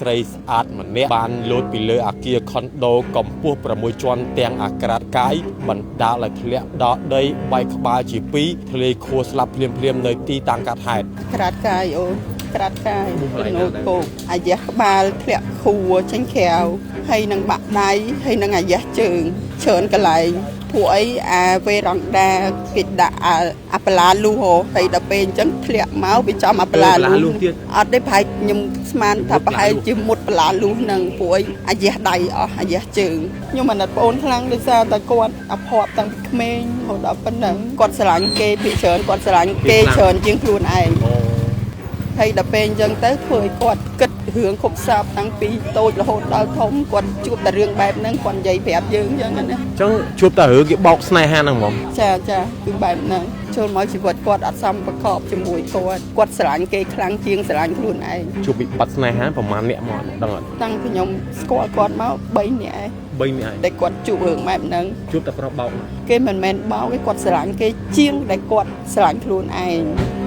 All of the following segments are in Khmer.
ស្រីស្អាតម្នាក់បានលោតពីលើអាគារខុនដូកម្ពស់6ជាន់ទាំងអាក្រាតកាយបណ្ដាលឲ្យធ្លាក់ដល់ដីបែកក្បាលជាពីរធ្លាយខួរស្លាប់ភ្លាមៗនៅទីតាំងកើតហេតុ ក្រាតកាយអូនក្រាតកាយនូតគោកអាយ៉ាស់ក្បាលធ្លាក់ខួរចេញក្រៅហើយនឹងបាក់ដៃហើយនឹងអាយ៉ាស់ជើងច្រើនកន្លែងពួកអីអាវេរ៉ង់ដាគេដាក់អាបឡាលូហោហើយដល់ពេលអញ្ចឹងធ្លាក់មកវាចំអាបឡាលូអត់ទេប្រហែលខ្ញុំស្មានថាប្រហែលជាមុតបឡាលូហ្នឹងពួកអីអាយ៉ាស់ដៃអស់អាយ៉ាស់ជើងខ្ញុំអាណិតប្អូនខ្លាំងដោយសារតែគាត់អភ័ព្វតាំងពីក្មេងរហូតដល់ប៉ុណ្ណឹងគាត់ស្រឡាញ់គេភាគច្រើនគាត់ស្រឡាញ់គេច្រើនជាងខ្លួនឯង ហើយដល់ពេលអញ្ចឹងទៅធ្វើឲ្យគាត់គិតរឿងគ្រប់សពតាំងពីតូចរហូតដល់ធំគាត់ជួបតែរឿងបែបហ្នឹងគាត់និយាយប្រាប់យើងអញ្ចឹងណា អញ្ចឹងជួបតែរឿងគេបោកស្នេហាហ្នឹងហ្មង ចាចាគឺបែបហ្នឹងចូលមកជីវិតគាត់អត់សមប្រកបជាមួយគាត់គាត់ស្រឡាញ់គេខ្លាំងជាងស្រឡាញ់ខ្លួនឯង ជួបវិបត្តិស្នេហាប្រហែលអ្នកមកដឹងអត់ តាំងពីខ្ញុំស្គាល់គាត់មក3នាក់ឯង 3នាក់ឯង ដែលគាត់ជួបរឿងបែបហ្នឹង ជួបតែប្រុសបោក គេមិនមែនបោកទេគាត់ស្រឡាញ់គេជាងដែលគាត់ស្រឡាញ់ខ្លួនឯង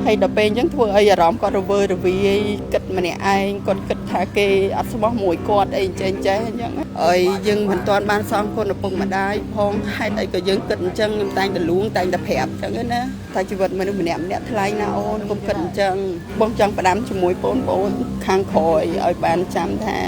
ហើយដល់ពេលអញ្ចឹងធ្វើឲ្យអារម្មណ៍គាត់រវើរវាយគិតម្នាក់ឯងគាត់គិតថាគេអត់ស្មោះមួយគាត់អីចេះចេះអញ្ចឹងអើយយើងមិនទាន់បានសងគុណឪពុកម្ដាយផងហេតុអីក៏យើងគិតអញ្ចឹងខ្ញុំតែងតែលួងតែងតែប្រាប់អញ្ចឹងណាថាជីវិតមនុស្សម្នាក់ម្នាក់ថ្លៃណាស់អូនកុំគិតអញ្ចឹងបងចង់ផ្ដាំជាមួយបងប្អូនខាងក្រោយឲ្យបានចាំថា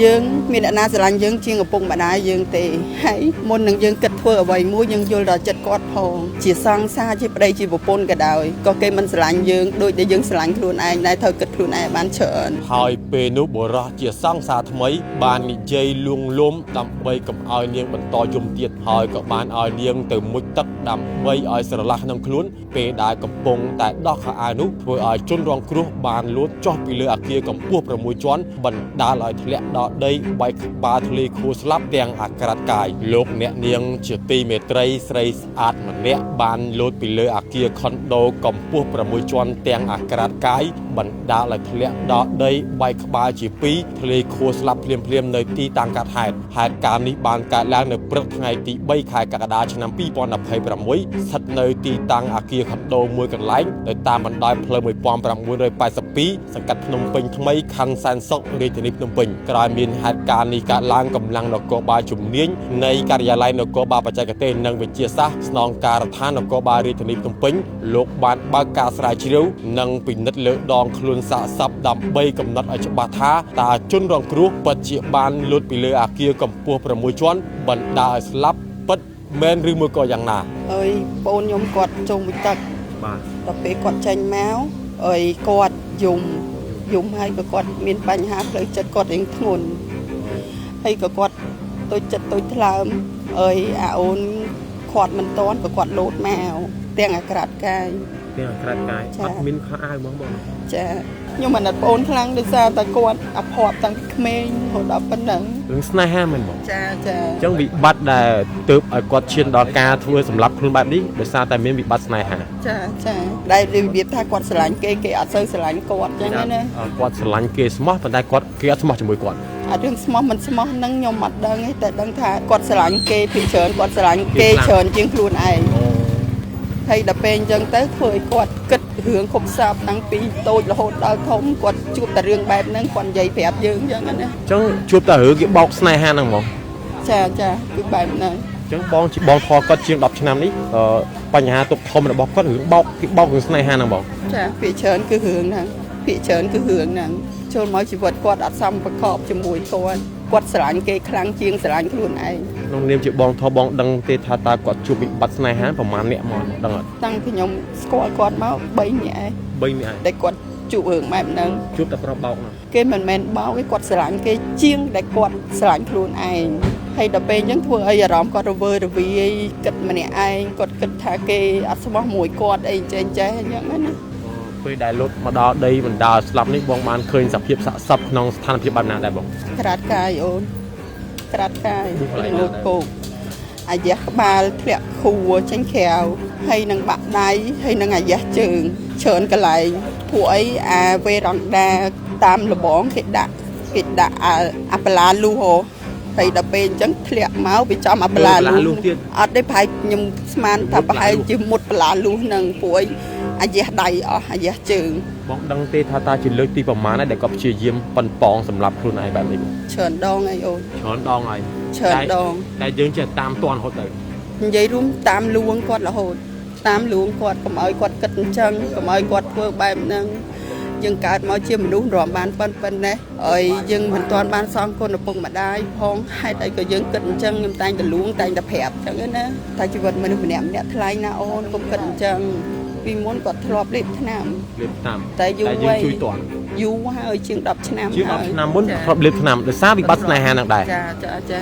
យើងមានអ្នកណាស្រឡាញ់យើងជាងឪពុកម្ដាយយើងទេហើយមុននឹងយើងគិតធ្វើអ្វីមួយយើងយល់ដល់ចិត្តគាត់ផងជាសង្សារជាប្តីជាប្រពន្ធក៏ដោយក៏គេមិនស្រឡាញ់យើងដូចដែលយើងស្រឡាញ់ខ្លួនឯងដែរត្រូវគិតខ្លួនឯងបានច្រើន ហើយពេលនោះបុរសជាសង្សារថ្មី បាននិយាយលួងលោមដើម្បីកុំឲ្យនាងបន្តយំទៀតហើយក៏បានឲ្យនាងទៅមុជទឹកដើម្បីឲ្យស្រឡះក្នុងខ្លួនពេលដែលកំពុងតែដោះខោអាវនោះធ្វើឲ្យជនរងគ្រោះបានលួចចុះពីលើអាគារកម្ពស់6ជាន់បណ្ដាលឲ្យធ្លាក់ដល់ដីបែកក្បាលធ្លាយខួរស្លាប់ទាំងអាក្រាតកាយលោកអ្នកនាងជាទីមេត្រីស្រីស្អាតម្នាក់បានលោតពីលើអាគារខុនដូកម្ពស់6ជាន់ទាំងអាក្រាតកាយបណ្ដាលឲ្យធ្លាក់ដល់ដីបែកក្បាលជាពីរធ្លាយខួរស្លាប់ភ្លាមៗនៅទីតាំងកើតហេតុហេតុការណ៍នេះបានកើតឡើងនៅព្រឹកថ្ងៃទី3ខែកក្កដាឆ្នាំ2026ស្ថិតនៅទីតាំងអាគារខុនដូមួយកន្លែងនៅតាមបណ្ដោយផ្លូវ1982សង្កាត់ភ្នំពេញថ្មីខណ្ឌសែនសុខរាជធានីភ្នំពេញក្រោយមានហេតុការណ៍នេះកើតឡើងកម្លាំងនគរបាលជំនាញនៃការិយាល័យនគរបាលបច្ចេកទេសនិងវិទ្យាសាស្ត្រស្នងការដ្ឋាននគរបាលរាជធានីភ្នំពេញលោកបានបើកការស្រាវជ្រាវនិងពិនិត្យលើដងខ្លួនសាកសពដើម្បីកំណត់ឲ្យច្បាស់ថាតើជនរងគ្រោះពិតជាបានលួចពីលើអាគារកម្ពស់6ជាន់បណ្ដាលឲ្យស្លាប់ពិតមែនឬមួយក៏យ៉ាងណា អើយបងខ្ញុំគាត់ចូលមួយទឹក បាទ ដល់ពេលគាត់ចេញមកអើយគាត់យំយំហើយក៏គាត់មានបញ្ហាផ្លូវចិត្តគាត់រៀងធ្ងន់ហើយក៏គាត់តូចចិត្តតូចថ្លើមអើយអាអូនគាត់មិនតន់ក៏គាត់លោតមកទាំងអាក្រាតកាយ ទាំងអាក្រាតកាយ ចា អត់មានខោអាវហ្មងបង ចាខ្ញុំអាណិតប្អូនខ្លាំងដោយសារតែគាត់អភ័ព្វតាំងពីក្មេងរហូតដល់ប៉ុណ្ណឹង រឿងស្នេហាមែនបង ចាចា អញ្ចឹងវិបត្តិដែលទើបឲ្យគាត់ឈានដល់ការធ្វើសម្លាប់ខ្លួនបែបនេះដោយសារតែមានវិបត្តិស្នេហា ចាចាដែលរបៀបថាគាត់ស្រឡាញ់គេគេអត់សូវស្រឡាញ់គាត់អញ្ចឹងណា គាត់ស្រឡាញ់គេស្មោះប៉ុន្តែគាត់គេអត់ស្មោះជាមួយគាត់ អារឿងស្មោះមិនស្មោះហ្នឹងខ្ញុំអត់ដឹងទេតែដឹងថាគាត់ស្រឡាញ់គេភាគច្រើនគាត់ស្រឡាញ់គេច្រើនជាងខ្លួនឯងហើយដល់ពេលអញ្ចឹងទៅធ្វើឲ្យគាត់គិតរឿងគ្រប់សពតាំងពីតូចរហូតដល់ធំគាត់ជួបតែរឿងបែបហ្នឹងគាត់និយាយប្រាប់យើងអញ្ចឹងណា អញ្ចឹងជួបតែរឿងគេបោកស្នេហាហ្នឹងហ្មង ចាចាគឺបែបហ្នឹង អញ្ចឹងបងជាបងធေါ်គាត់ជាង10ឆ្នាំនេះអឺបញ្ហាទុកធំរបស់គាត់រឿងបោកគេបោករឿងស្នេហាហ្នឹងបង ចាភាគច្រើនគឺរឿងហ្នឹងភាគច្រើនគឺរឿងហ្នឹងចូលមកជីវិតគាត់អត់សមប្រកបជាមួយគាត់គាត់ស្រឡាញ់គេខ្លាំងជាងស្រឡាញ់ខ្លួនឯង ក្នុងនាមជាបងធေါ်បងដឹងទេថាតើគាត់ជួបវិបត្តិស្នេហាប្រហែលអ្នកមកដឹងអត់ តាំងពីខ្ញុំស្គាល់គាត់មក3នាក់ឯង 3នាក់ឯង ដែលគាត់ជួបរឿងបែបហ្នឹង ជួបតែប្រុសបោកហ្នឹង គេមិនមែនបោកទេគាត់ស្រឡាញ់គេជាងដែលគាត់ស្រឡាញ់ខ្លួនឯងហើយដល់ពេលអញ្ចឹងធ្វើឲ្យអារម្មណ៍គាត់រវើរវាយគិតម្នាក់ឯងគាត់គិតថាគេអត់ស្មោះមួយគាត់អីចេះចេះអញ្ចឹងណា ពេលដែលលុតមកដល់ដីបណ្ដាលស្លាប់នេះបងបានឃើញសភាពសាកសពក្នុងស្ថានភាពបែបណាដែរបង ក្រាតកាយអូនក្រាតកាយ កន្លែងណា នូតគោកអាយ៉ាស់ក្បាលធ្លាក់ខួរចេញក្រៅហើយនឹងបាក់ដៃហើយនឹងអាយ៉ាស់ជើងច្រើនកន្លែងពួកអីអាវេរ៉ង់ដាតាមលបងគេដាក់គេដាក់អាបឡាលូហោហើយដល់ពេលអញ្ចឹងធ្លាក់មកវាចំអាបឡាលូ លូទៀត អត់ទេប្រហែលខ្ញុំស្មានថាប្រហែលជាមុតបឡាលូហ្នឹងពួកអី អាយះដៃអស់អាយះជើង បងដឹងទេថាតើជាលើកទីប្រមាណហើយដែលគាត់ព្យាយាមប៉ុនប៉ងសម្រាប់ខ្លួនឯងបែបនេះបង ច្រើនដងអីអូន ច្រើនដងហើយ ច្រើនដង តែយើងចេះតាមតាន់រហូតទៅ និយាយរួមតាមលួងគាត់រហូតតាមលួងគាត់កុំឲ្យគាត់គិតអញ្ចឹងកុំឲ្យគាត់ធ្វើបែបហ្នឹងយើងកើតមកជាមនុស្សរំបានប៉ុណ្ណេះហើយយើងមិនទាន់បានសងគុណឪពុកម្ដាយផងហេតុអីក៏យើងគិតអញ្ចឹងខ្ញុំតែងតែលួងតែងតែប្រាប់អញ្ចឹងណាតែជីវិតមនុស្សម្នាក់ម្នាក់ថ្លៃណាស់អូនកុំគិតអញ្ចឹងពីមុនគាត់ធ្លាប់លេបថ្នាំ លេបថ្នាំ តែយូរ តែយើង ហើយ ជួយតាន់ យូរហើយជាង10ឆ្នាំ ជាង ហើយ 10ឆ្នាំមុនធ្លាប់លេបថ្នាំដោយសារវិបត្តិស្នេហានឹងដែរ ចាចាចា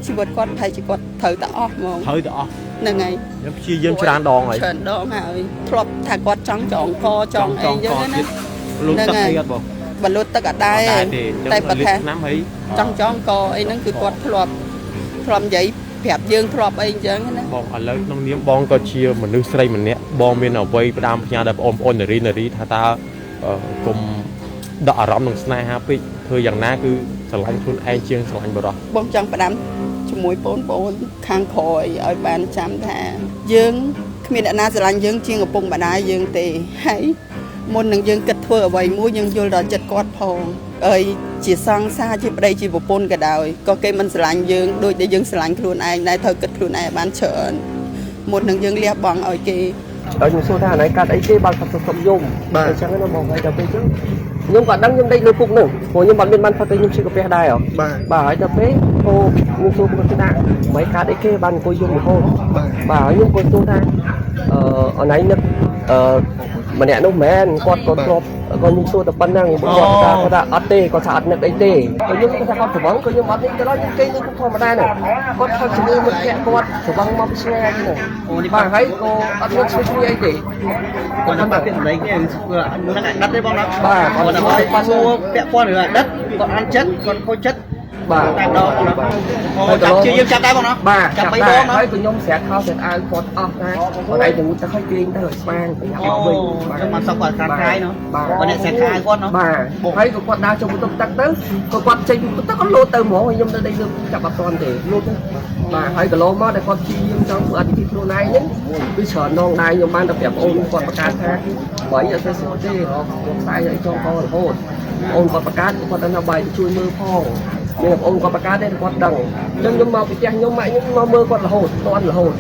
ជីវិតគាត់ប្រហែលជាគាត់ត្រូវតែអស់ហ្មង ត្រូវទៅអស់ ហ្នឹងហើយ ខ្ញុំព្យាយាមច្រើនដងហើយ ច្រើនដងហើយធ្លាប់ថាគាត់ចង់ចងកចង់អីចឹងណា លូតទឹកអីអត់បង បលូតទឹកអត់ដែរ អត់ដែរទេ តែបើ លេប ថា ថ្នាំហើយ ចង់ចងកអីហ្នឹងគឺគាត់ធ្លាប់ធ្លាប់និយាយប្រាប់យើងធ្លាប់អីអញ្ចឹងណា បងឥឡូវក្នុងនាមបងក៏ជាមនុស្សស្រីម្នាក់បងមានអ្វីផ្ដាំផ្ញើដល់បងប្អូននារីនារីថាតើកុំដកអារម្មណ៍នឹងស្នេហាពេកធ្វើយ៉ាងណាគឺស្រឡាញ់ខ្លួនឯងជាងស្រឡាញ់បរិសុទ្ធ បងចង់ផ្ដាំជាមួយបងប្អូនខាងក្រោយឲ្យបានចាំថាយើងគ្មានអ្នកណាស្រឡាញ់យើងជាងឪពុកម្ដាយយើងទេហើយមុននឹងយើងគិតធ្វើអ្វីមួយយើងយល់ដល់ចិត្តគាត់ផងអើយជាសង្សារជាប្តីជាប្រពន្ធក៏ដោយក៏គេមិនស្រឡាញ់យើងដូចដែលយើងស្រឡាញ់ខ្លួនឯងដែរត្រូវគិតខ្លួនឯងឲ្យបានច្រើនមុននឹងយើងលះបង់ឲ្យគេ ដល់ខ្ញុំសួរថាអាណៃកាត់អីគេបានផឹកសុំយំ បាទ អញ្ចឹងណាបងហើយដល់ពេលអញ្ចឹងខ្ញុំក៏ដឹងខ្ញុំដេកលើពុកនោះព្រោះខ្ញុំអត់មានបានផឹកទេខ្ញុំឈឺកាពះដែរហ៎ បាទ បាទហើយដល់ពេលអូខ្ញុំសួរគាត់ថាមិនកាត់អីគេបានអង្គុយយំរហូត បាទ បាទហើយខ្ញុំក៏សួរថាអឺអណៃនឹកអឺម្នាក់នោះមែនគាត់ក៏ធ្លាប់ក៏ខ្ញុំសួរតែប៉ុណ្្នឹងគាត់ថាគាត់ថាអត់ទេគាត់ថាអត់នឹកអីទេក៏ខ្ញុំគាត់ថាគាត់ច្រវឹងក៏ខ្ញុំអត់នេះទៅដល់ខ្ញុំគេងលើពុកធម្មតាហ្នឹងគាត់ផឹកជំងឺមិត្តភក្តិគាត់ច្រវឹងមកពីឆ្ងាយហ្នឹងបាទហើយក៏អត់មានជួយជួយអីទេ គាត់នៅពាក្យសម្ដីគ្នានឹងអាដិតទេបងណា បាទ គាត់ គាត់ គាត់សួរពាក់ព័ន្ធរឿងអាដិតគាត់អានចិត្តគាត់ខូចចិត្ត បាទ តែម្ដងបងណាអូចាប់ជាយើងចាប់ដែរបងណា បាទ ចាប់ ចាប់ បីដងណា ដែរហើយក៏ខ្ញុំស្រាក់ខោស្រាក់អាវគាត់អស់ដែរគាត់ឯងទៅងូតទឹកឲ្យគេងទៅឲ្យស្វាងប្រញាប់ អូ មកវិញ ចឹងបានសោកគាត់ខានកាយណោះ បាទ គាត់អ្នកស្រាក់ខាយគាត់ណោះ បាទហើយក៏គាត់ដើរចូលបន្ទប់ទឹកទៅក៏គាត់ចេញពីបន្ទប់ទឹកគាត់លោតទៅហ្មងហើយខ្ញុំនៅដេកលើចាប់អត់ទាន់ទេលោតទៅបាទហើយកន្លងមកដែលគាត់ព្យាយាមចង់ធ្វើអតិភិខ្លួនឯងហ្នឹងគឺច្រើនដងដែរខ្ញុំបានតែប្រាប់អូនគាត់ប្រកាសថាបើអត់ទៅស្រួលទេរកខ្សែឲ្យចងករហូតអូនគាត់ប្រកាសគាត់ថាបាយជួយមើលផងមានបងអូនគាត់ប្រកាសទេគាត់ដឹងអញ្ចឹងខ្ញុំមកពីផ្ទះខ្ញុំម៉ាក់ខ្ញុំមកមើលគាត់រហូតតន់រហូត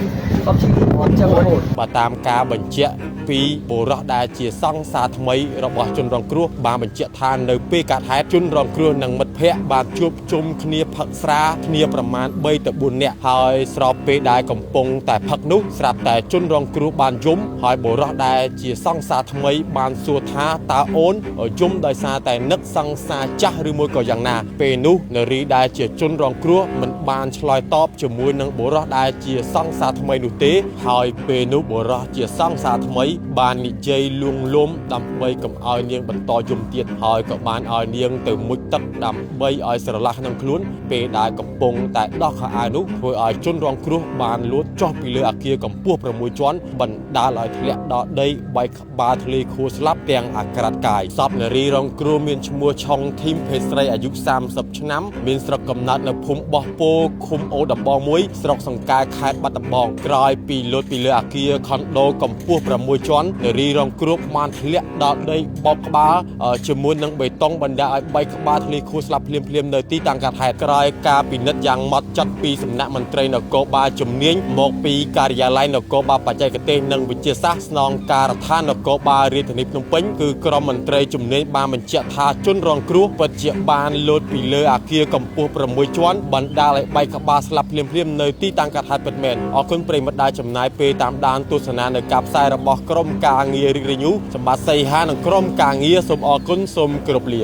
គាត់ព្យាយាមគាត់អញ្ចឹងរហូត បើតាមការបញ្ជាក់ពីបុរសដែលជាសង្សារថ្មីរបស់ជនរងគ្រោះបានបញ្ជាក់ថានៅពេលកាត់ហេតុជនរងគ្រោះនិងមិត្តភ័ក្តិបានជួបជុំគ្នាផឹកស្រាគ្នាប្រមាណ3ទៅ4នាក់ហើយស្របពេលដែលកំពុងតែផឹកនោះស្រាប់តែជនរងគ្រោះបានយំហើយបុរសដែលជាសង្សារថ្មីបានសួរថាតើអូនយំដោយសារតែនឹកសង្សារចាស់ឬមួយក៏យ៉ាងណាពេលនោះនារីដែលជាជនរងគ្រោះមិនបានឆ្លើយតបជាមួយនឹងបុរសដែលជាសង្សារថ្មីនោះទេហើយពេលនោះបុរសជាសង្សារថ្មីបាននិយាយលួងលោមដើម្បីកុំឲ្យនាងបន្តយំទៀតហើយក៏បានឲ្យនាងទៅមុជទឹកដើម្បីឲ្យស្រឡះក្នុងខ្លួនពេលដែលកំពុងតែដោះខោអាវនោះធ្វើឲ្យជនរងគ្រោះបានលួចចុះពីលើអគារកម្ពស់6ជាន់បណ្ដាលឲ្យធ្លាក់ដល់ដីបែកក្បាលធ្លាយខួរស្លាប់ទាំងអាក្រាតកាយសពនារីរងគ្រោះមានឈ្មោះឆុងធីមភេទស្រីអាយុ30ឆ្នាំមានស្រុកកំណើតនៅភូមិបោះពោឃុំអូដំបងមួយស្រុកសង្កែខេត្តបាត់ដំបងក្រោយពីលួចពីលើអគារខុនដូកម្ពស់6ជាន់នារីរងគ្រោះបានធ្លាក់ដល់ដីបោកក្បាលជាមួយនឹងបេតុងបណ្ដាលឲ្យបែកក្បាលធ្លាយខួរស្លាប់ភ្លាមៗនៅទីតាំងកើតហេតុក្រោយការពិនិត្យយ៉ាងម៉ត់ចត់ពីសំណាក់មន្ត្រីនគរបាលជំនាញមកពីការិយាល័យនគរបាលបច្ចេកទេសនិងវិទ្យាសាស្ត្រស្នងការដ្ឋាននគរបាលរាជធានីភ្នំពេញគឺក្រុមមន្ត្រីជំនាញបានបញ្ជាក់ថាជនរងគ្រោះពិតជាបានលោតពីលើអគារកម្ពស់6ជាន់បណ្ដាលឲ្យបែកក្បាលស្លាប់ភ្លាមៗនៅទីតាំងកើតហេតុពិតមែនអរគុណប្រិយមិត្តដែលចំណាយពេលតាមដានទស្សនានៅការផ្សាយរបស់ក្រុមការងាររីករាយញូសម្បត្តិសីហានិងក្រុមការងារសូមអរគុណសូមគោរពលា